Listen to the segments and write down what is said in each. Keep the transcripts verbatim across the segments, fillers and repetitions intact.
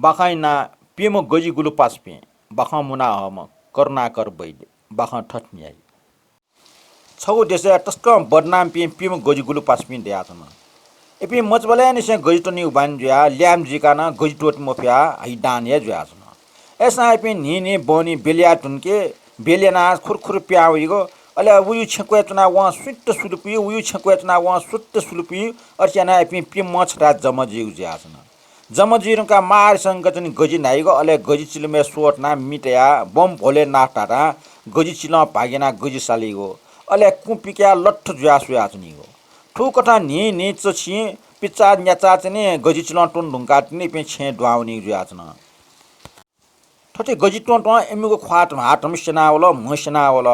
बाखं यानाः प्यम्ह गजिगुलु पासापिं बाखं मुना हःम्ह करुणाकर वैद्य बाखं थथे न्ह्याइ। छगू देशय् तसकं बदनामपिं प्यम्ह गजिगुलु पासापिं दयाच्वन। इपिं मचाबलय्‌निसें गजि त्वनीगु बानी जुयाः ल्याय्म्ह जुइकाः नं गजि त्वःते मफयाः हइदान हे जुयाच्वन। अय्‌सां इपिं न्हिं न्हिं बहनी बेलया धुनके बेल यानाः खुरखुर पिहां वइगु, अले उयु छेँक्वय् च्वनाः वं सुइत सुलुपुइ, उयु छेँक्वय् च्वनाः वं सुइत सुलुपुइ, अथे यानाः इपिं प्यम्हं छथाय् जमा जुइगु जुयाच्वन। जमा जुइ धुंकाः मारिसंक चाहिँ गजि न्हाइगु, अले गजि चिलमय् स्वः तनाः मि तयाः बम भोलेनाथ धाधां गजि चिलं भाग्यनाः गजि सालीगु, अले कुँ पिकाः लट्ठ जुयाः स्वयाच्वनीगु। थुकथं न्हिं न्हिं चछिं पिचा न्याचा चाहिँ गजि चिलं त्वने धुंकाः तिनि इपिं छेँय् दुहां वनीगु जुयाच्वन। थथे गजि त्वं त्वं इमिगु ख्वाः धम्हाधम स्यनावल, म्ह स्यनावल।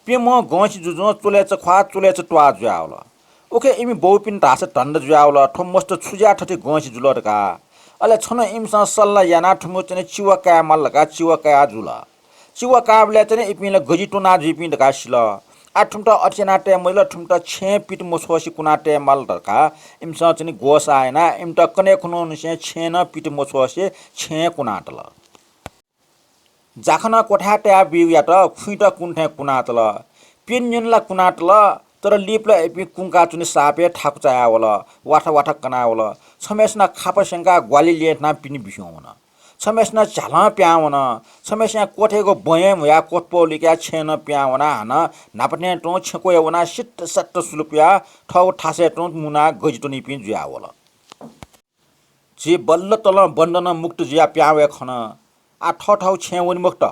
प्यम्हं गंसि जुजुं चुलय् च ख्वाः, चुलय् च त्वाः जुयावल। उखे इमि बौपिं धाःसा धन्दा जुयावल, थ्व मस्त छु ज्या थथे गंसि जुल धकाः। अले छन्हु इमिसं सल्लाह यानाः थुमिगु चाहिँ चिवा काये माल धकाः चिवा काया जुल। चिवा काःबलय् चाहिँ इपिं ला गजि त्वना जुइपिं धकाः सिल। आः थुमित अथे याना तये मजिल, थुमित छेँय् पित मछ्वसे कुना तये माल धकाः इमिसं चाहिँ ग्वसाः यानाः इमित कन्हय् खुन्हुनिसें छेँय् नं पित मछ्वसे छेँय् कुनातल। जाखनं क्वथाय् तया ब्यूगु यात खुइत कुन्थें कुनातल। प्यन्यन ला कुनातल, तर लिपा ला इपिं कुंका च्वने सापय् थाकु चायावल, वाथा वाथा कनावल। छम्हय्‌सिनं खापा स्यंकाः ग्वालि ल्यं थनाः पिने बिस्युं वन। छम्हय्‌सिनं झ्यालं पिहां वन। छम्हय्‌सिनं क्वथय्‌गु बँय् म्हुयाः क्वथपौ लिकाः छेँय् नं पिहां वनाः हानं न्हापाथें तुं छेँक्वय् वनाः सित्त सात्त सुलुपुयाः थःगु थासय् तुं मुनाः गजि त्वनीपिं जुयावल। झी बल्ल तलं बन्धनं मुक्त जुयाः पिहां वये खन। आः थःथःगु छेँय् वने मखुत।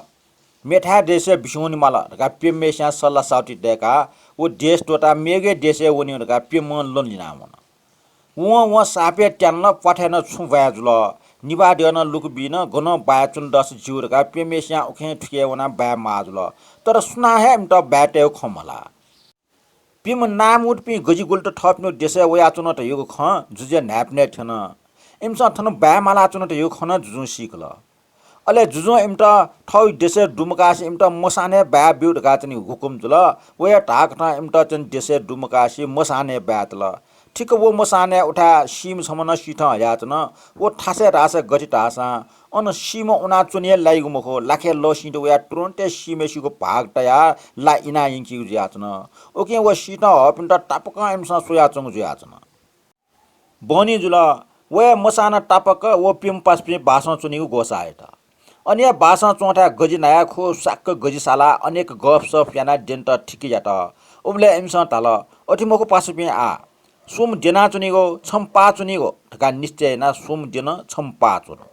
मेथाय् देशय् बिस्युं वने माल धकाः प्यम्हय्‌सिनं सल्लाह साउति दय्‌काः व देश त्वःताः मेगु देशय् वनेगु धकाः प्यम्हं ल्वहं लिनावन। वं वं सापय् त्यानल, प्वाथय् नं छुं बाय् जुल। निभाः द्यः नं लुकु बी नं, गनं बाय् च्वने दःसा ज्यू धकाः प्यम्हय्‌सिनं उखें थुखें वनाः बाय् माः जुल। तर सुनां हे इमित बाय् तयेगु खँ मल्हाः। प्यम्ह नामूतपिं गजिगुलुत थःपिनिगु देशय् वयाच्वन धयागु खँ जुजुया न्हाय्‌पनय् थ्यन। इमिसं थन बाय् मालाच्वन धयागु खँ नं जुजुं सीकल। अले जुजुं इमित थःगु देशय् दुमकासे इमित मसानय् बाय् ब्यु धकाः चाहिँ हुकुम जुल। वया धाःकथं इमित चाहिँ देशय् दुमकासे मसानय् बाय् तल। ठिक व मसानय् उथाय् सीम्ह छम्ह नं सीथं हयाच्वन। व थासय् धाःसा गथे धाःसां अन सीम्ह उनाच्वने हे लाइगु मखु, लाखय् लः सीत वयाः तुरुन्त हे सीम्हय्‌सिगु भाग तयाः ला इना यंकीगु जुयाच्वन। उकिं व सीथं हःपिन्त तापाकं इमिसं स्वयाच्वंगु जुयाच्वन। बहनी जुल। व हे मसानं तापाक व प्यम्ह पासापिं बासं च्वनीगु ग्वसाः यात। अन हे बासं च्वंथाय् गजि न्हायाः खुसाक्क गजि सालाः अनेक गफसफ यानाः द्यनेत ठीक यात। उबलय् इमिसं धाल, अथे मखु पासापिं, आः स्वम्ह द्यनाच्वनीगु, छम्ह पाः च्वनीगु धकाः निश्चय यानाः स्वम्ह द्यन, छम्ह पाः च्वन।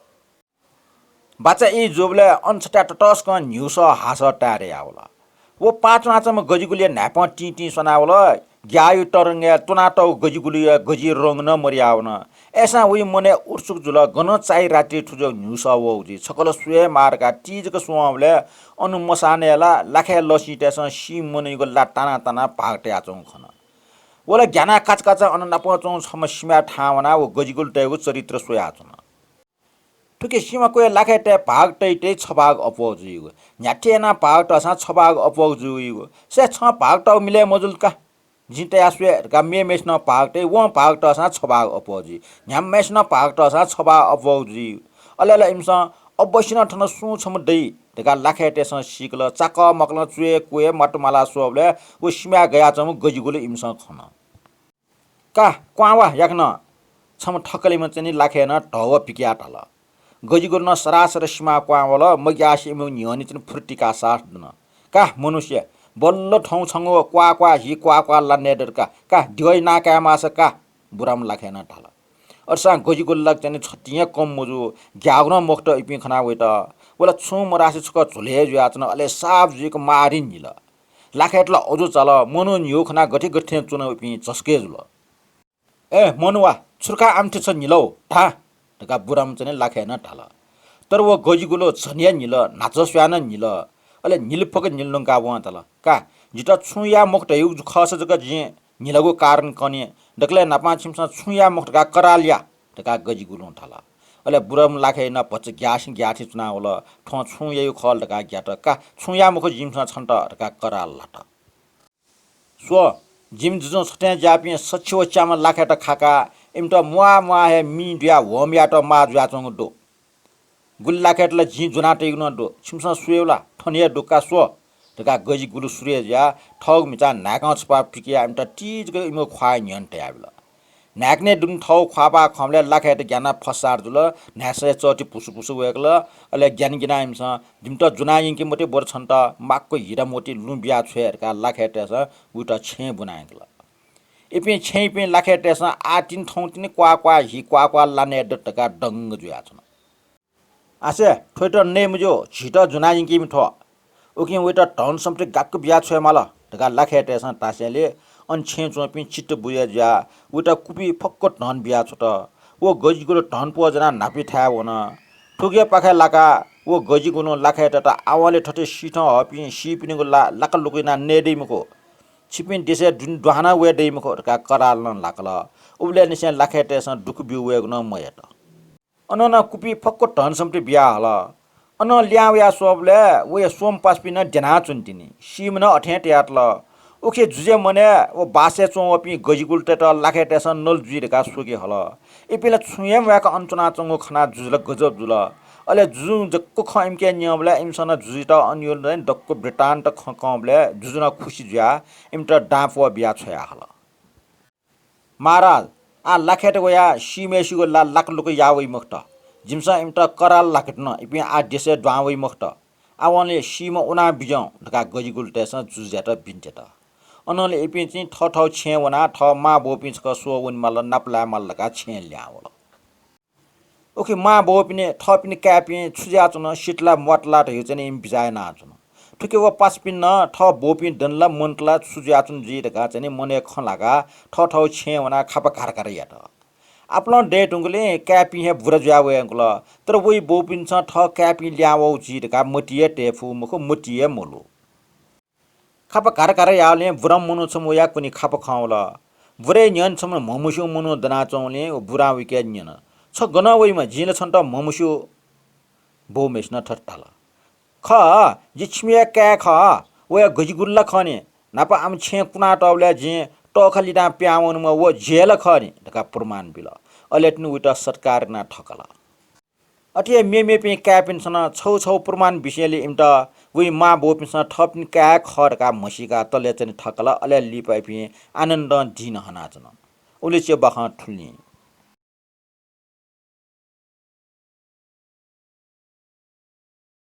बाचा ई जूबलय् अन छथाय् ततसकं न्ह्यूसः हासः ताय् दयावल। व पाः च्वनाच्वंम्ह गजिगुलया न्हाय्पं तिं तिं स्वानावल। ग्याःया तरंगय् त्वनातःगु गजिगुलया गजिया रंग नं मदयावन। अय्‌सां वया मनय् उत्सुक जुल, गनं चाइ रात्रि थुजक न्ह्यूसः वःगु जुइ, छकः ला स्वये माः धकाः ति जक स्वंबलय् अन मसानय् ला लाखय् लः सीतय्‌सं सीम्ह मनूयागु ला तानाः तानाः भाग तयाच्वंगु खन। व ला ग्यानाः काचाकाचा अन नापं च्वंगु छम्ह सिमाय् थाहां वनाः व गजिगुलतय्‌गु चरित्र स्वयाच्वन। थुकी सिमा क्वय् लाखय्‌तय् भाग तइ तइ छभाग अप्वः जुइगु। न्ह्याथे यानाः भाग तःसां छभाग अप्वः जुइगु। सय् छं भाग तःगु मिलय् मजुल का। जिं तया स्वये धकाः मेम्हय्‌सिनं भाग तइ, वं भाग तःसां छभाग अप्वः जुइ। न्ह्याम्हय्‌सिनं भाग तःसां छभाग अप्वः जुइ। अले ला इमिसं अवश्य नं थन सुं छम्ह दइ धकाः लाखय्‌तय्‌सं सीकल। चाकः मकलं च्वय् क्वय् म्वातुमालाः स्वःबलय् व सिमाय् गयाच्वंम्ह गजिगुलु इमिसं खन। का, क्वहां वा याकनं। छम्ह थकालिम्ह चाहिँ लाखय् नं धःव पिकयाः धाल। गजिगुलुं सरासर सिमाः क्वहां वल, मग्यासे इमिगु न्ह्यःने चाहिँ फुर्तिका साथ दन। का, मनूस्या, बल्ल थौं छंगु क्वाः क्वाः हि क्वाः क्वाः लाने दत का, का, द्यः इना काये माःसा का, बुराम्ह लाखय् नं धाल। अथेसां गजिगुलु ला चाहिँ छतिं हे कम मजू, ग्याःगु नं मखुत इपिं खना वइत। व ला छुं मधासे छकः झ्वलय् जुयाच्वन, अले साफ जुइक मारिं न्हिल। लाखय्‌त ला अजू चाल, मनू न्ह्यू खनाः गथे गथे थें च्वन इपिं झसकय् जुल। ए मनू वा, छु धकाः आमथे छ न्हिलौ, धा धकाः बुराम्ह चाहिँ लाखय् नं धाल। तर व गजिगुलु झन हे न्हिल, न्हाचः स्वयाः नं न्हिल। अले न्हिल फक न्हिल धुंकाः वं धाल, का, जितः छुं याये मखु धयागु खःसा जक जिं न्हिलागु कारण कने, दकलय् न्हापां छिमिसं छुं याये मखु धकाः करार या धकाः गजिगुलुं धाल। अले बुराम्ह लाखय् नं भचा ग्यासें ग्याथें च्वनावल, थ्वं छुं याइगु खः ला धकाः ग्यात। का, छुं याये मखु जिमिसं छन्त धकाः करार लात। स्व, जिमि जुजुं छथें ज्याःपिं सछि व च्याम्ह लाखय्‌त खाकाः इमित म्वाः म्वाः हे मिं दुयाः होम यायेत माः जुयाच्वंगु दु। गुलि लाखय्‌त ला जिं ज्वनातयागु नं दु, छिमिसं स्वयेगु ला, थन हे दु का, स्व धकाः गजिगुलु सुरय् जुयाः थःगु म्हिचां न्हाय्‌कं छपाः पिकयाः इमित तिजक इमिगु ख्वाःया न्ह्यःने तयाबिल। न्हाय्‌कनय् दुने थःगु ख्वाःपाः खंबलय् लाखय्‌त ग्यानाः फस्सार जुल। न्हाय्‌सरय् चःति पुसुपुसु वय्‌कल। अले ग्यानागिनाः इमिसं जिमित ज्वनाः यंके मते, बरु छन्त माक्व हिरा मोती लुँ बियाः छ्वये धकाः लाखय्‌तय्‌सं वइत छेँय् ब्वना यंकल। इपिं छेँय्‌पिं लाखय्‌तय्‌सं आः तिनि थौं तिनि क्वाः क्वाः हि क्वाः क्वाः लाने दत धकाः दंग जुयाच्वन। आसे, थ्वइत नये मज्यू, झीत ज्वनाः यंकीम्ह थ्व। उकिं वइत धन सम्पत्ति गाक्क बियाः छ्वयेमाल धकाः लाखय्‌तय्‌सं धासेंलि अन छेँय् च्वंपिं चित्त बुझे जुयाः वइत कुपि फक्व धन बियाछ्वत। व गजिगुलु धन प्वज्वनाः न्हापायाथाय् वन। थुकियापाखे लाकाः व गजिगुलुं लाखय्‌तय्‌त आवंलि थथे सीथं हःपिं सीपिनिगु ला लाकालुक यानाः नये दइ मखु। छिपिं देशय् दुने दुहां नं वये दइ मखु धकाः करार नं लाकल। उबलय् निसें लाखय्‌तय्‌सं दुःख ब्यू वयेगु नं मयात। अनं नं कुपि फक्व धन सम्पत्ति बियाहल। अनं लिहां वयाः स्वःबलय् वया स्वम्ह पासापिं नं द्यनाच्वन तिनि। सीम्ह नं अथें तयातल। उखे जुजुया मनय् व बासय् च्वंवःपिं गजिगुलुतय्‌त लाखय्‌तय्‌सं नल जुइ धकाः स्वके हल। इपिं ला छुं हे म्वाय्‌क अन च्वनाच्वंगु खनाः जुजु ला गजब जुल। अले जुजुं जक्व खँ इमिके न्यंबलय् इमिसं नं जुजुयात अन यःगु दक्व वृत्तान्त खँ कंबलय् जुजु नं खुसि जुयाः इमित दां प्वः बियाः छ्वयाहल। महाराज, आः लाखय्‌त वयाः सीम्हय्‌सिगु ला लाकालुक याः वइ मखुत। जिमिसं इमित करार लाकेधुन, इपिं आः देशय् दुहां वइ मखुत। आवंलि सीम्ह वनाः बिज्याहुँ धकाः गजिगुलुतय्‌सं जुजुयात बिन्ति यात। अनंलि इपिं चाहिँ थःथःगु छेँय् वनाः थः मांबौपिं छकः स्वः वनेमाल, नापलायेमाल धकाः छेँय् लिहां वल। उखे मांबौपिनि थःपिनि काय्‌पिं छु जुयाच्वन, सित ला म्वात ला धइगु चाहिँ इमि बिचाः यानाच्वन। थुखे व पासापिन्नं थः बौपिं दन ला मन्त ला छु जुयाच्वन जुइ धकाः चाहिँ मनय् खँ ल्हाकाः थःथःगु छेँय् वनाः खापा घारघार यात। आपालं दये धुंकूलिं काय्‌पिं हे बुरा जुया वयंकल। तर वइ बौपिन्सं थः काय्‌पिं लिहां वःगु जुइ धकाः मतिइ हे तये फु मखु, मतिइ हे मलु। खापा घारघार याःबलय् बुराम्ह मनू छम्ह वयाः कुने खापा खं वल। बुराया न्ह्यःने छम्ह म्हमस्यू मनू दनाच्वंबलय् व बुरां वयाके न्यन, "छ गनं वइम्ह? जिं ला छन्त म्हमस्यू।" बौम्हय्‌सिनं थथे धाल, "खः, जि छिमिया काय् खः, वया गजिगुलु ला खः नि। न्हापा आम छेँय् कुनातःबलय् जिं तःखा लितां पिहां वनेम्ह व जि हे ला खः नि" धकाः प्रमाण बिल। अले तिनि वइत सत्कार यानाः थकल। अथे हे मेमेपिं काय्‌पिन्सं नं छगू छगू प्रमाण बिसेंलि इमित वइ मांबौपिन्सं थःपिनि काय् खः धकाः म्हसीकाः तलय् चाहिँ थकल। अले लिपा इपिं आनन्दं दिं हनाच्वन। उलिचे बाखं थुलिं।